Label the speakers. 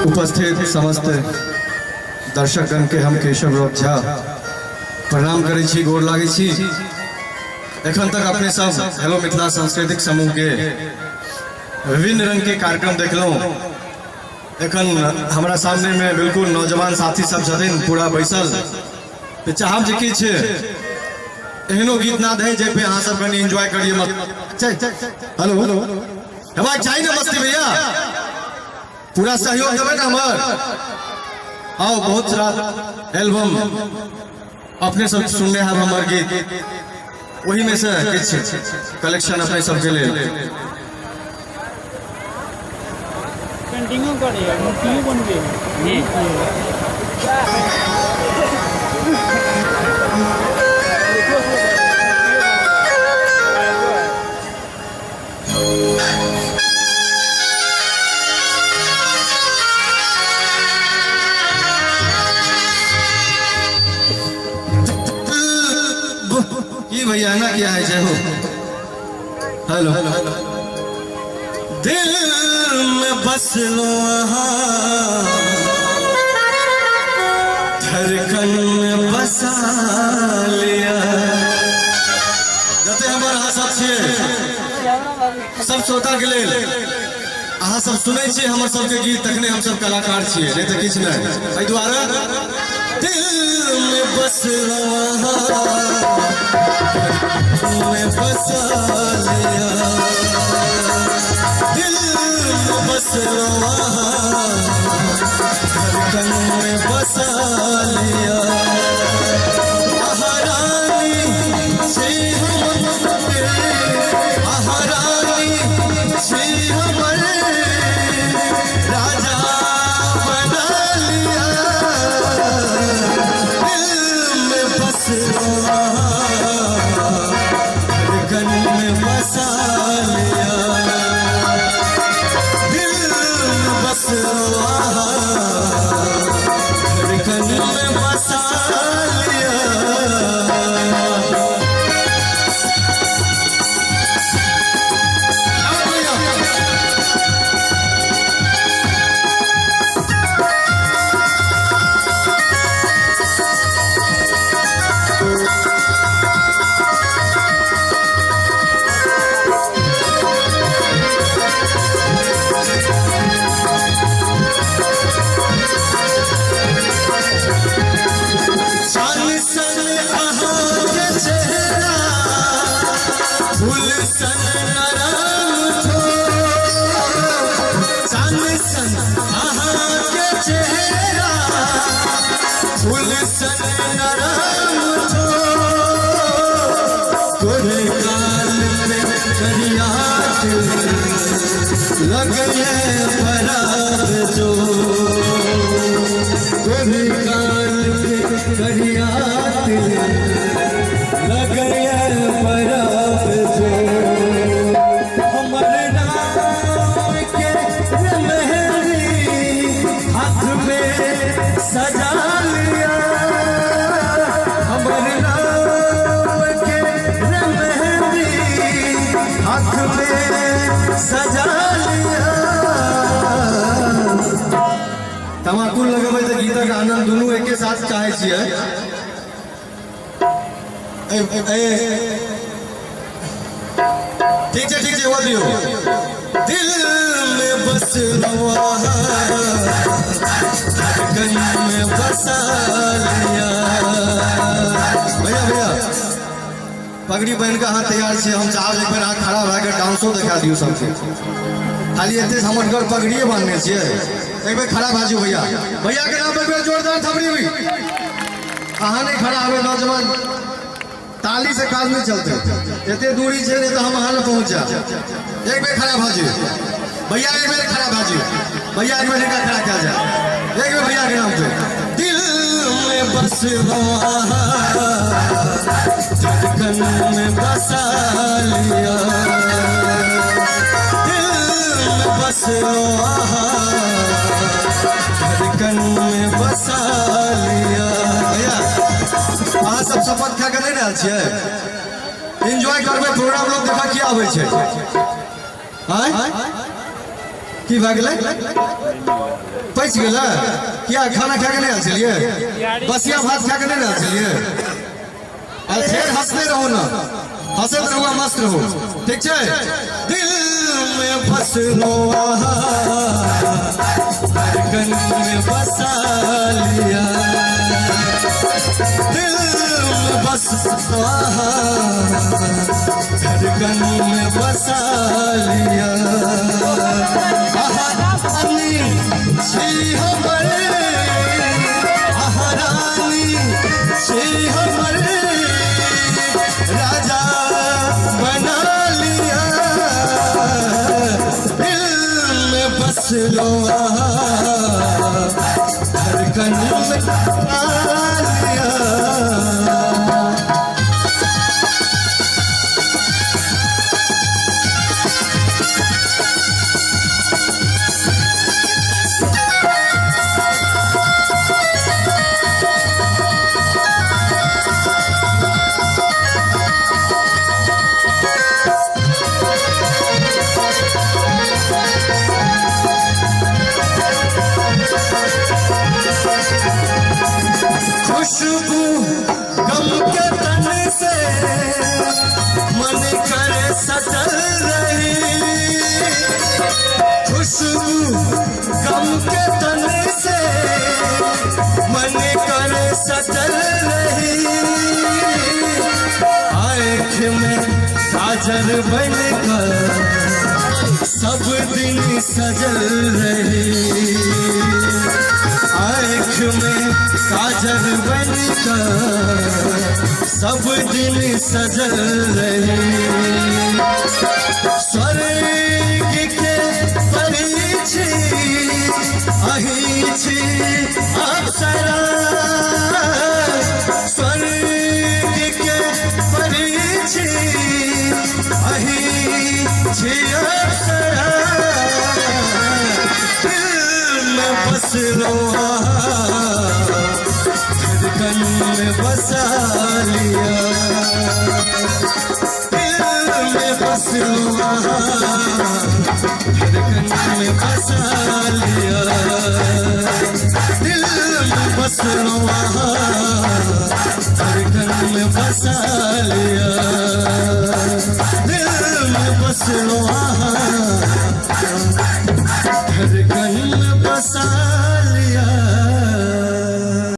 Speaker 1: उपस्थित समस्त दर्शकगण के हम केशव राव झा प्रणाम करै छी, गोर लागै छी। एखन तक अपने सब हेलो मिथिला सांस्कृतिक समूह के विभिन्न रंग के कार्यक्रम देखलहुँ। एखन हमरा सामने में बिल्कुल नौजवान साथी सब छथिन पूरा बैसल, तो चाहब जे किछु एहनो गीत नाद है जाहि पे अहाँ सब कनि एंजॉय करिए। हेलो हेबाक चाही ना मस्ती भैया, पूरा सहयोग देबै ना हमर। आओ बहुत सारा एल्बम अपने सब सुनने हैं हमर गीत, वही में से किछु कलेक्शन अपने सबके लेल।
Speaker 2: पेंटिंगो करे मूर्तियों बनबे जी।
Speaker 1: भैया ना क्या है जय हो। हेलो दिल में बस लो धड़कन में बसा लिया। जते हमर अहाँ सब छियै सब श्रोता के लेल, अहाँ सब सुनै छियै हमर सबके गीत तखने हम सब कलाकार छियै, नहीं तो किछु नहीं। एहि दुआरे दिल में बस लो में बसा लिया, दिल में बस लो धड़कन में बसा लिया। महारानी छी हमर, महारानी छी हमर, राजा बना लिया। दिल में बस लो धड़कन में बसा लिया, दिल में बस लो धड़कन में बसा लिया। लगे बराबर जो गोरी कान पे करिया लगे बराबर जो। हमर नाम के मेहंदी हाथ में सजा लिया, हमर नाम के मेहंदी हाथ में सजा लिया। तमाकुल लगेबै तऽ गीतक आनंद दुनू एके साथ चाहै छियै। ठीक छै ठीक छै, हो दियौ। दिल में बस लो धड़कन में बसा लिया। भैया भैया पगड़ी पहन के अहाँ तैयार छियै, हम चाहब एक बेर अहाँ खड़ा भए कऽ डांसो देखा दियौ सबके। खाली एते हमर पगड़िए बांधने छियै, एक बेर खड़ा भए जाउ भैया। भैया के नाम एक बेर जोरदार थपड़ी हुई। अहाँ नहीं खड़ा होबै नौजवान, ताली से काज नहीं चलते, एते दूरी छै नहीं तो हम अहाँ लग पहुँच जायब। एक बेर खड़ा भए जाउ भैया, एक बेर खड़ा भए जाउ भैया, एक बेर हिनका खड़ा कयल जाय एक बेर भैया के नाम पे। दिल में बस लो धड़कन में बसा लिया, दिल में बस लो धड़कन में बसा लिया। भैया अहाँ सब शपथ खा के नहीं रहल छियै, एंजॉय करबै प्रोग्राम, लोग देखा की आबै छै। की भए गेलै? पचि गेलै? किया खाना खा के नहि आयल छलियै? बसिया भात खा के नहि आयल छलियै? आ फेर हंसते रहू ना, हंसैत रहू आ मस्त रहू, ठीक छै? दिल में बसलो धड़कन में बसा लिया, दिल में बसलो धड़कन में बसा लिया। आहा रानी छी हमर, आहा रानी छी हमर, राजा बना लिया। दिल में बसलो धड़कन में बसा लिया। खुशबू गम के तन से मन कर सटल रही, खुशबू गम के तन से मन कर सटल रही। आँख में काजल बन कर सब दिन सजल रही, आँख में काजल बन कर सब दिन सजल रही। स्वर्ग के परी छी अहीं छी अप्सरा, स्वर्ग के परी छी अहीं छी अप्सरा। दिल में बसलो धड़कन में बसा लिया, दिल में बसलो धड़कन में बसा लिया, दिल में बसलो धड़कन में बसा लिया, दिल में बसलो।